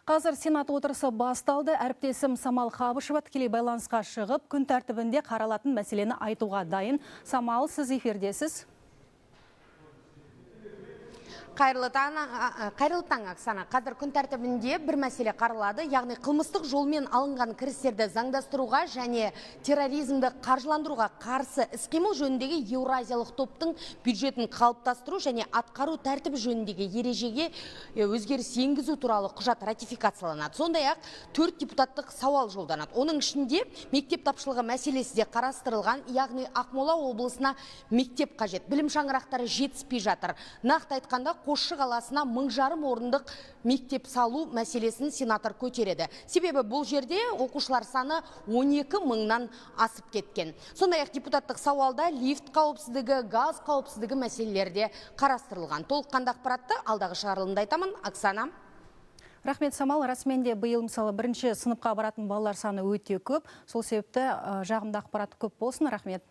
Қазір Сенат отырысы басталды. Әріптесім Самал Қабышева тікелей байланысқа шығып, күн тәртібінде қаралатын мәселені айтуға дайын. Самал, сіз эфирдесіз. Қайырлы таң, қайырлы таң, Оксана. Қазір күн тәртібінде бір мәселе қаралады, яғни қылмыстық жолмен алынған кірістерді заңдастыруға және терроризмді қаржыландыруға қарсы іс-қимыл жөніндегі Еуразиялық топтың бюджетін қалыптастыру және атқару тәртібі жөніндегі ережеге өзгеріс енгізу туралы құжат ратификацияланады. Сондай-ақ 4 депутаттық сауал жолданады. Оның ішінде мектеп тапшылығы мәселесі де қарастырылған, яғни Ақмола облысына мектеп қажет. Білім шаңырақтары жетіспей жатыр. Нақты айтқанда, Қосшы қаласына 1500 орындық мектеп салу мәселесін сенатор көтереді. Себебі бұл жерде оқушылар саны 12 мыңнан асып кеткен. Сондай-ақ депутаттық сауалда лифт қауіпсіздігі, газ қауіпсіздігі мәселелері де қарастырылған. Толыққанды ақпаратты алдағы шығарылымда айтамын. Оксана. Рахмет, Самал. Расымен де биыл, мысалы, бірінші сыныпқа баратын балалар саны өте көп. Сол себепті жағымды ақпарат көп болсын. Рахмет.